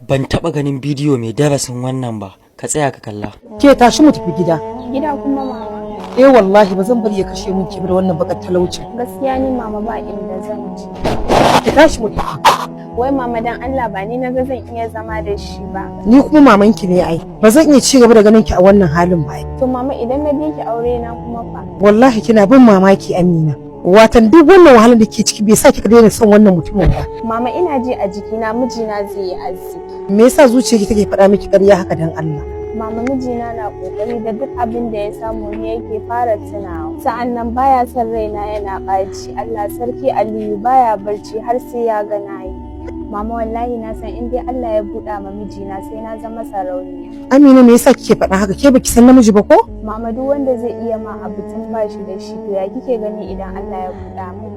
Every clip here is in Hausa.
Ban taɓa ganin bidiyo mai darasin wannan ba. Ka tsaya ka kalla. Ke, tashi mu tafi gida. Gida kuma, mama? Eh wallahi, ba zan bari ya kashe mun ki da wannan bakar talaucin. Gaskiya ni mama, ba inda zan je. Ki tashi mu tafi. Wai mama, dan Allah, ba ni naga zan iya zama da shi ba. Ni kuma mamanki ne ai. Ba zan iya ci gaba da ganin ki a wannan halin ba ai. To mama, idan na bi ki aure na kuma fa? Wallahi kina bin mamaki, Amina. Watan duk wannan wahalar da ke ciki bai sa kika daina son wannan mutumin ba. Mama, ina ji a jikina mijina zai yi arziki. Me yasa zuciyarki take faɗa miki ƙarya haka, dan Allah? Mama, mijina na kokari da duk abin da ya samu ne yake fara tunawa. Sa'annan baya son raina yana ɓaci. Allah sarki Aliyu, baya barci har sai ya ga nayi. Mama, wallahi na san in dai Allah ya buɗa ma mijina, sai na zama sarauniya. Amina, me yasa kike faɗa haka? Ke baki san namiji ba ko? Mama, duk wanda zai iya ma abu tun ba shi da shi, to ya kike gani idan Allah ya buɗa mai?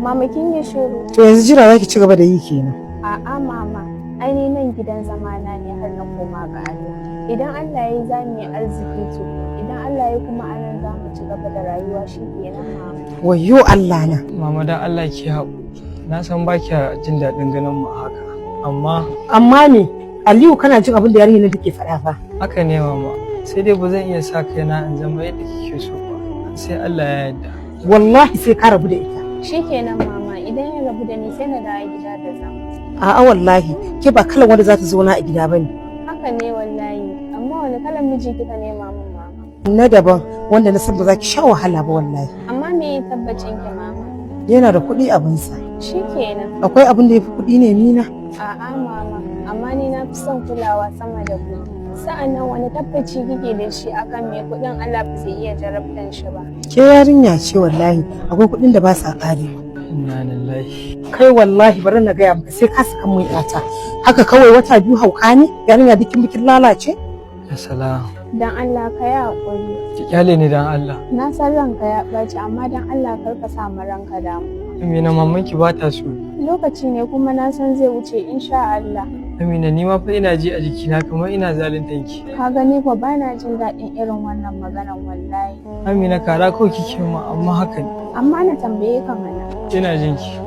Mama, kin yi shiru. To yanzu jira zaki ci gaba da yi kenan? A'a mama, ai ni nan gidan zamana ne har na koma ga Allah. Idan Allah ya yi za mu yi arziki, to idan Allah ya kuma anan za mu ci gaba da rayuwa, shi kenan mama. Wayyo Allah na. Mama, dan Allah ki haƙuri. Na san ba kya jin daɗin ganin mu a haka. Amma Amma me? Aliyu, kana jin abin da yarinyar nan take faɗa fa. Haka ne mama. Sai dai ba zan iya sa kaina in zama yadda kike so ba. Sai Allah ya yarda. Wallahi sai ka rabu da ita. Shi kenan mama, idan ya rabu da ni, sai na dawo gida da zama. A'a wallahi, ke ba kalan wanda za ta zauna a gida bane. Haka ne wallahi, amma wani kalan miji kika nema min, mama? Na daban, wanda na san ba za ki sha wahala ba wallahi. Amma me tabbacin ki, mama? Yana da kuɗi abinsa. Shi kenan. Akwai abin da ya fi kuɗi ne, Mina? A'a mama, amma ni na fi son kulawa sama da kuɗi. Sa'an nan wani tabbaci kike da shi akan mai kuɗin Allah ba zai iya jarabtan shi ba? Ke yarinya ce wallahi, akwai kuɗin da ba sa ƙarewa. Inna lillahi. Kai, wallahi bari na gaya maka, sai ka saka mun yata. Haka kawai wata 2 hauka ne? Yarinya dukin bikin lalace? Ya salam. Dan Allah ka yi haƙuri. Ki kyale ni, dan Allah. Na san ranka ya ɓaci, amma dan Allah kar ka sa ma ranka damu. Amina, mamanki ba ta so. Lokaci ne, kuma na san zai wuce insha Allah. Amina, ni ma fa ina ji a jikina kamar ina zaluntan ki. Ka gani ko, bana jin daɗin irin wannan maganan wallahi. Amina, kara kawai kike ma, amma haka ne. Amma na tambaye ka mana. Ina jin ki.